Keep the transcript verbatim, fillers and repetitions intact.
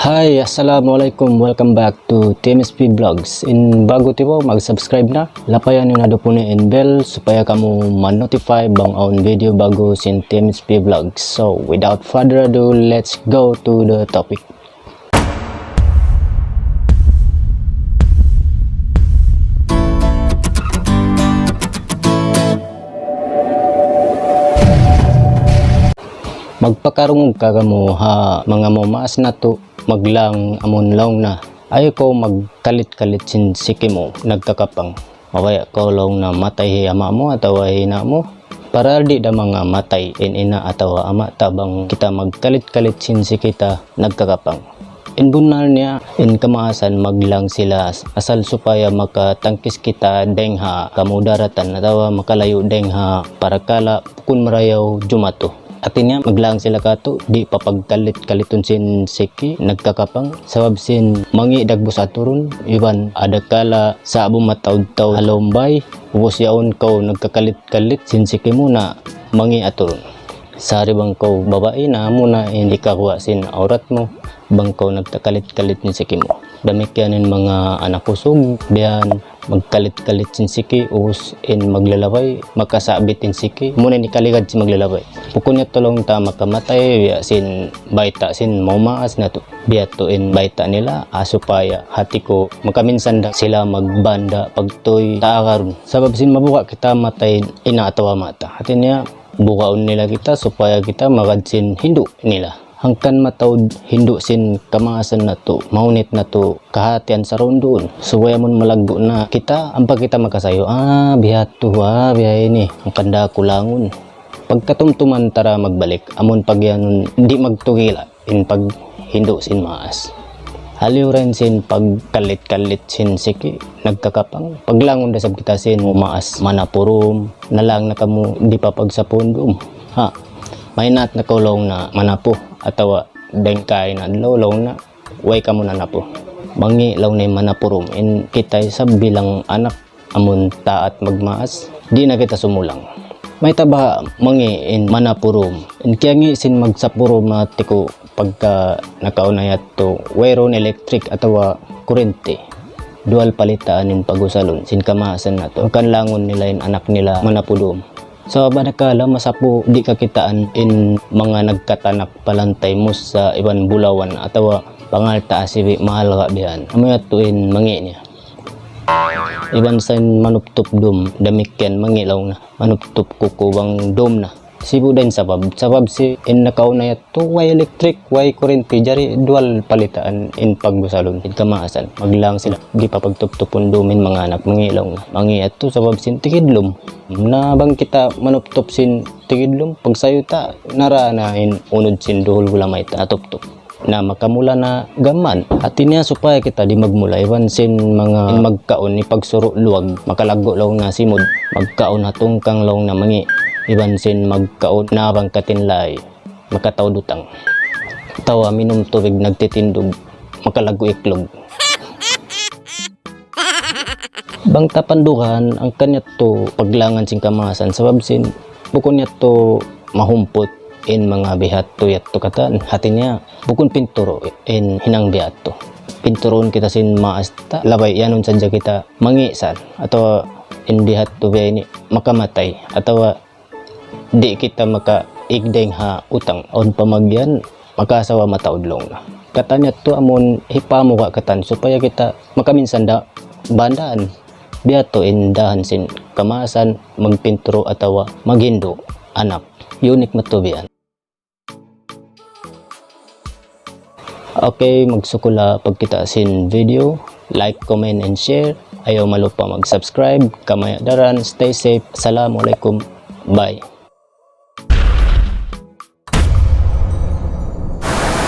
Hi, assalamualaikum. Welcome back to T M S P Vlogs. In ba'gu tiyu', mag-subscribe na. Lapayan niyu na duun in bell supaya kamu ma-notify bang awn video ba'gu sin T M S P Vlogs. So, without further ado, let's go to the topic. Magpakarungug kamu ha manga mamaas natu', maglang amun laung na, ayaw kaw magkalit-kalit sin siki mu nagkakapang. Mabaya' kaw laung na matay hi ama' mu atawa hi ina' mu. Para di' da manga matay in ina' atawa ama' ta bang kita magkalit-kalit sin siki ta nagkakapang. In bunnal niya, in kamaasan maglang sila as-, asal supaya makatangkis kita dayng ha kamudaratan atawa makalayu' dayng ha parakala' bukun marayaw jumatu. Hati niya, maglang sila katu', di' papagkalit-kalitun sin siki nagkakapang, sabab sin mangi' dagbus aturun, iban adakala sa'bu mataud-taud ha lawm bay, ubus yaun kaw nagkakalit-kalit sin siki mu na mangi' aturun. Sari bang kaw babai na amu na in hikaguwa' sin awrat mu, bang kaw nagkakalit-kalit sin siki mu. Damikkiyan in manga anak usug, biya' yan, magkalit-kalit sin siki, ubus in maglalabay, makasabit in siki, amu na in hikaligad sin maglalabay. Bukun yadtu laung ta makamatay, biya' sin bayta' sin mamaas natu'. Biya' yadtu in bayta' nila, ah, supaya hati ku makaminsan da sila magbanda pagtuy ta agarun. Sabab sin mabuga' kita matay ina' atawa ama' ta. Hati niya, bugaun nila kita supaya kita magad sin hindu' nila. Hangkan mataud hindu' sin kamaasan natu', mahunit natu' kahatihan saruun-duun. Subay amun malaggu' na kita, ampa kita makasayu, ah, biya' yadtu, ah, biya' ini, hangkan da aku langun. Pagkatumtuman ta ra magbalik, amun pagiyanun di' magtugila' in paghindu' sin maas. Haliyu ra in sin pagkalit-kalit sin siki nagkakapang, paglangun da isab kita sin maas manapu dum, nalang na kamu di' pa pagsapuun dum. Ha, mahinang na kaw laung na manapu, atawa dayng kaina adlaw laung na way kamu nanapu. Mangi' laung na in manapu dum, in kita isab bilang anak amun taat magmaas, di' na kita sumulang. Mayta' baha' mangi' in manapu dum. In kiyangi' sin magsapu dum, hati ku, pagka nakauna yadtu, wayruun electric atawa kurente. Dual palitaan in pag-usalun sin kamaasan natu'. Hangkan langun nila in anak nila manapu dum. Sabab adakala masapu di' kakitaan in manga nagkatanak pa lantay musa iban bulawan atawa pangalta' asibi' mahalga' biya' yan. Amu yadtu in mangi' niya. Iban sa in manuptup dum, damikkiyan mangi' laung na. Manuptup kuku bang dum na. Sibu' da in sabab. Sabab sin nakauna yadtu, way electric, way kurente, jari dual palitaan in pag-usalun sin kamaasan. Maglang sila, di' pa pagtuptupun dum in manga anak, mangi' laung na. Mangi' yadtu sabab sin tikidlum. Na bang kita manuptup sin tikidlum, pagsayu ta, nara na in unud sin duhul gula mayta' natuptup. Na makamula na gam mayan. Hati niya supaya kita di' magmula, iban sin manga in magkaun, ipagsuru' luwag, makalaggu' laung na simud, magkaun ha tungkang laung na mangi', iban sin magkaun na bang katinlay, makataud utang. Atawa minum tubig nagtitindug, makalaggu' iklug. Bang ta pandugahan, hangkan yadtu paglangan sin kamaasan, sabab sin bukun yadtu mahumput in manga biya' hādtu yadtu katan, hati niya bukun pinturu' in hinang biya' hādtu. Pinturuun kita sin maas ta, labay iyanun sadja kita mangi' san, atawa in biya' hādtu biya' ini makamatay, atawa di' kita makaigdeng ha utang. Awn pamagyan, makaasawa mataud laung na. Katan yadtu amun hipamuka' katan supaya kita makaminsan da bandaan. Biya' hādtu in dahan sin kamaasan magpinturu' atawa maghindu' anak. Unik matubian. Okay, magsukul ha pagkita' sin video. Like, comment, and share. Ayaw malupa mag-subscribe. Kamaya' daran, stay safe. Assalamualaikum. Bye.